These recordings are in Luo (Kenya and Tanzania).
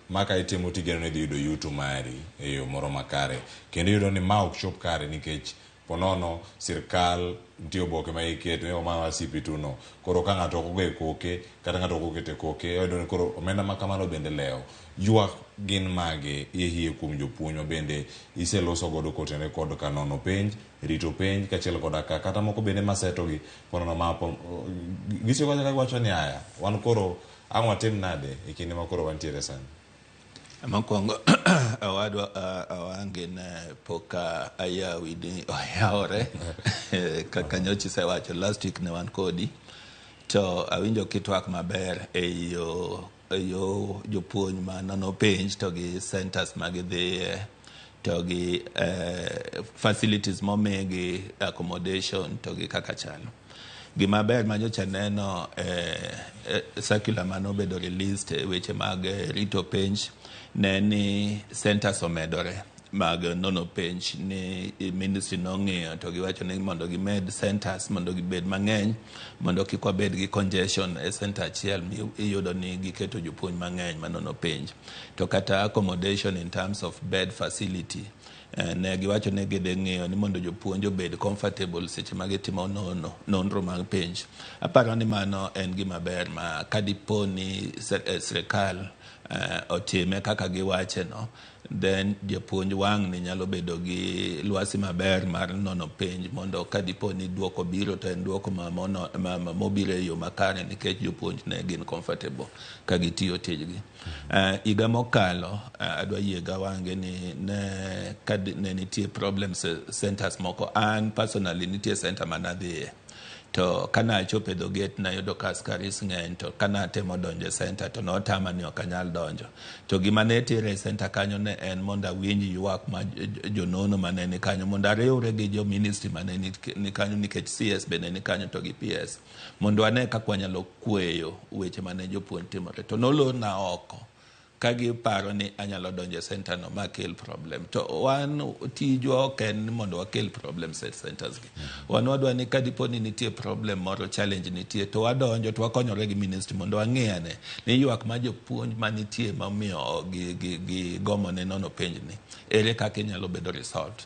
Ma ka itimo tigeno ni idhi yudo yuto mari e yo moro makare. Kendo iyudo ni ma ok chop kare nikech ponono sirkal nitie oboke ma iketo ni ma mar CP2 no. Koro ka ng'ato ok ogoye koke kata ng'ato ok okete koke iyudo ni koro omenda ma kamano bende lewo. Ywak gin mage hie kuom jopuonj ma bende iseloso godo kotenore kod ka nono penj, rito penj kaachiel koda ka kata moko bende maseto gi ponono ma gisiko kacha ka giwacho ni aya wan koro ang' watim nade e kinde ma koro wantiere sani. Mokwongo owadwa Awange ne pok ayawi ni oyawore kaka nyocha isewacho last week ne wan kodi to awinjo kitwak maber e yo e yo jopuonj ma nono penj to gi centers ma gidhiye to gi facilities momigi, accommodation to gi kaka chalo. Gima ber ma nyocha neno circular manobedo released e weche mag rito penj ne ni centers omedore mag nono penj ni ministry nong'iyo to giwacho ni mondo gimed centers mondo gibed mang'eny mondo kik wabed gi congestion e center achiel iyudo ni giketo jopuonj mang'eny manono penj. To kata accommodation in terms of bed facility, ne giwacho ni gidhi ng'iyo ni mondo jopuonj obed comfortable seche ma gitimo nono nonro mag penj. Aparo ni mano en gima ber ma kadipo ni sirikal otime kaka giwache no, then japuonj wang' ni nyalo bedo gi lwasi maber mar nono penj mondo kadipo ni duoko biro to en duoko ma mobiro e yo makare nikech jopuonj ne gin comfortable ka gitiyo tijgi. Higa mokalo adwa yie gawange ni ne ka ne nitie problems e centers moko. An personally nitie center manadhiye to kana achopo e dho gate nayudo ka askaris ng'eny, to kana atemo donjo e center to notama ni ok anyal donjo. To gima ne tera e center kanyo ne en mondo awinj ywak ma jonono mane ni kanyo mondo ariwre gi jo ministry mane ni kanyo nikech CS be ne ni kanyo to gi PS mondo wane kaka wanyalo kweyo weche mane jopuonj timore. To nolorna oko ka giparo ni anyalo donjo e center no makel problem. To wan tijwa ok en ni mondo wakel problems e centers gi. Wan wadwa ni kadipo ni nitie problem moro, challenge nitie, to wadonjo to wakonyore gi ministry mondo wang'i ane ni ywak ma jopuonj manitie momiyo gi gomo ne nono penj ni ere kaka inyalo bedo resolved.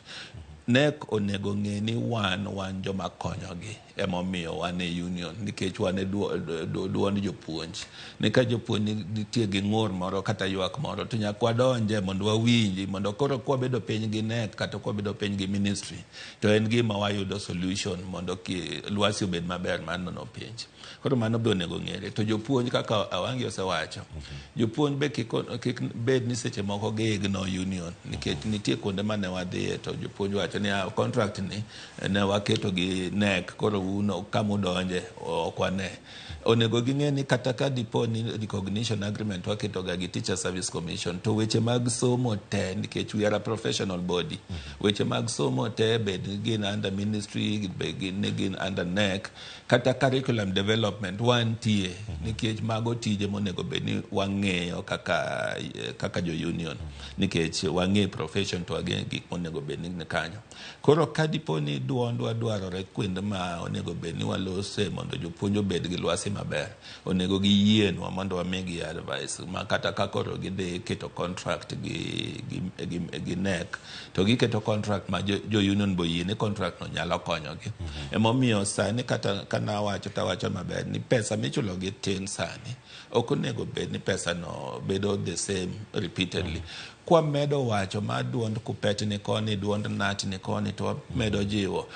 NEC onego ng'e ni wan joma konyogi, emomiyo wan e union nikech wan e duond jopuonj. Ni ka jopuonj nitie gi ng'ur moro kata ywak moro to nyaka wadonje mondo wawinji, mondo koro kwabedo piny gi NEC kata kwabedo piny gi ministry to en gima wayudo solution mondo lwasi obed maber mar nono penj. Koro mano be onego ng'ere. To jopuonj kaka Awangi osewacho, jopuonj be kik bed ni seche moko gi ignore union nikech nitie kuonde mane wadhiye to jopuonj wacho ni, "Ah, contract ni ne waketo gi NEC, koro un kamudonje ok wane." Onego ging'e ni kata ka dipo ni recognition agreement waketo ga gi Teacher Service Commission to weche mag somo te, nikech we are a professional body, weche mag somo te, bed ni gin under ministry, bed ni gin under NEC kata curriculum development, wantie nikech mago tije monego bed ni wang'eyo kaka jo union nikech wang'e profession to wang'e gik monego bed ni kanyo. Koro ka dipo ni duondwa dwarore kuonde ma onego bed ni walose mondo jopuonj obed gi lwasi maber, onego giyienwa mondo wamigi advice ma kata ka koro gidhi keto contract gi NEC to giketo contract ma jo union boyie ni contract no nyalo konyogi. Emomiyo sani kata kanawacho tawacho maber ni pesa michulo gi tin sani ok onego bed ni pesa no bedo the same repeatedly. Kwamedo wacho ma duond KUPPET ni koni, duond KNUT ni koni, to wamedo jiwo,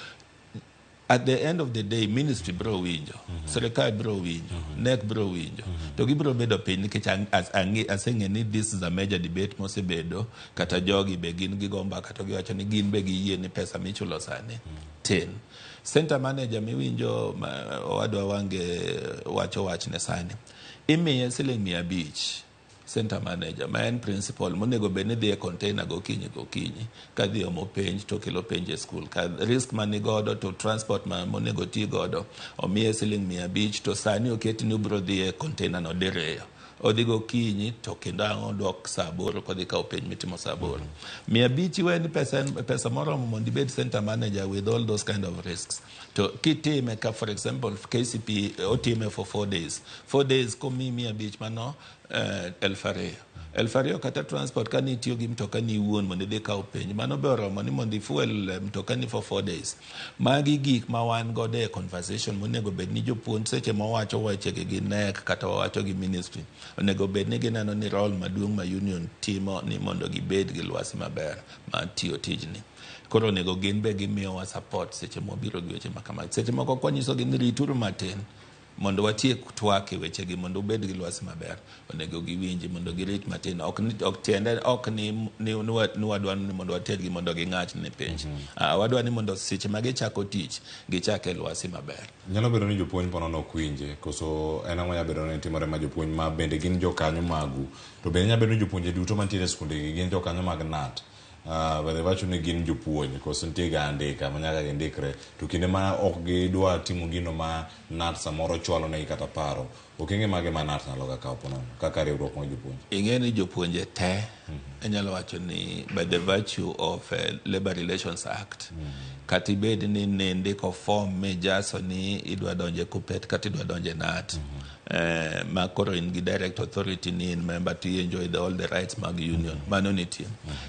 at the end of the day ministry bro winjo, sirikal bro winjo, NEC bro winjo to gibro bedo piny nikech aseng'e ni this is a major debate mosebedo. Kata jogi be gin gigo mbaka to giwacho ni gin be giyie ni pesa michulo sani tin. Center manager miwinjo ma, owadwa Wange wacho wachne sani imiye siling 500. Center manager ma en principal monego bed ni dhi e container gokinyi gokinyi ka dhi omo penj to kelo penj e school ka risk mani godo to transport ma monego ti godo omiye siling 500, to sani oket ni obiro dhi e container no diriyo, odhi gokinyi to kendo ang' odok saa 8 kodhi kawo penj mitimo saa 8. 500 iwe ni pesa en pesa moromo mondo ibed center manager with all those kind of risks? To kitime ka, for example, KCPE otime for 4 days, 4 days komiyi 500, mano 2000. 2,000 kata transport ka nitiyo gi mtoka ni iwuon mondo idhi kaw penj, mano be oromo ni mondo ifuel mtoka ni for 4 days. Magi gik ma wan godo e conversation monego bed ni jopuonj seche mawacho wechegi gi KNEC kata wawacho gi ministry, onego bed ni gineno ni role maduong' ma union timo ni mondo gibed gi lwasi maber mar tiyo tijni. Koro onego gin be gimiyowa support seche mwabiro gi weche ma kamago. Seche moko kwanyisogi ni rituru matin mondo watiek twak e wechegi mondo ubed gi lwasi maber, onego giwinji mondo girit matin. Ok ni, ok tiende ok ni, ni, ni, ni wadwa ni mondo watergi mondo ging'ach ne penj. Wadwa ni mondo seche ma gichako tich, gichak e lwasi maber. Nyalo bedo ni jopuonj po nono ok winje, koso en ang'o nyalo bedo ni timore ma jopuonj ma bende gin jokanyo magu, to bende nyalo bedo ni jopuonje duto mantiere e skundegi gin jokanyo mag KNUT. Bende wacho ni gin jopuonj, koso nitie ga andika ma nyaka gindikre, to kinde ma ok gidwa timo gino ma KNUT samoro chwalo negi kata paro, okenge mage ma KNUT nyalo ga kawo po nono kaka riwruok mar jopuonj? Ing'e ni jopuonje te inyalo wacho ni by the virtue of Labor Relations Act, kata ibed ni nindiko form mijaso ni idwa donje KUPPET kata idwa donje KNUT, ma koro in gi direct authority ni in member to you enjoy all the rights mag union, mano nitie.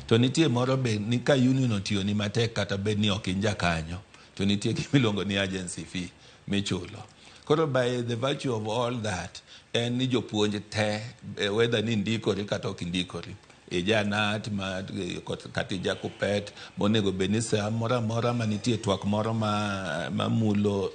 To nitie moro be ni ka union otiyoni matek kata bed ni ok in jakanyo, to nitie gimiluongo ni agency fee michulo. Koro by the virtue of all that, en ni jopuonj te, whether ni indikori kata ok indikori, ija KNUT ma kata ija KUPPET, monego bed ni saa moro amora manitie twak moro ma mamulo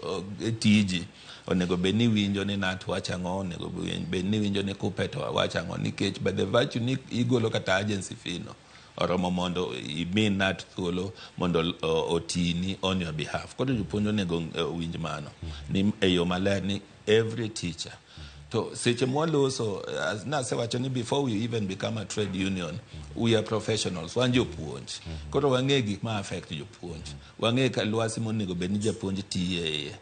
tiji, onego bed ni iwinjo ni KNUT wacho ang'o, onego bed ni iwinjo ni KUPPET wacho ang'o, nikech by the virtue ni igolo kata agency fee no oromo mondo imi KNUT thuolo mondo otini on your behalf. Koro jopuonj onego owinj mano ni e yo maler ni every teacher. To seche mwaloso, as nasewacho ni before we even become a trade union, we are professionals, wan jopuonj. Koro wang'e gik ma affect jopuonj, wang'e ka lwasi monego bed ni japuonj tiye iye,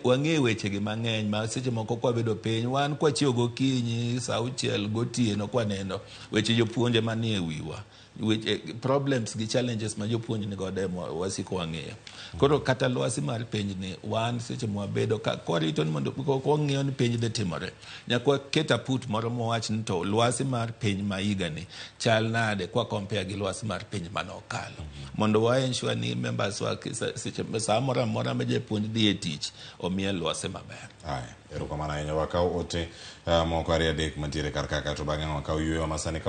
wang'e wechegi mang'eny ma seche moko kwabedo piny wan kwachiew gokinyi saa 6 gotieno kwaneno weche jopuonj ema nie wiwa, weche problems gi challenges ma jopuonj ni godo ema wasiko wang'eyo. Koro kata lwasi mar penj ni wan seche mwabedo ka kwarito ni mondo kwang'iyo ni penj dhi timore, nyaka waket aput moro mowach ni to lwasi mar piny ma higani chal nade kwa compare gi lwasi mar piny manokalo, mondo wa ensure ni members wa seche saa moro amora ma japuonj dhi e tich omiye lwasi maber. Aya, erokamano ahinya. Wakaw ote moko ariyo adek mantiere kar kaka to bang'e wakaw yueyo masani.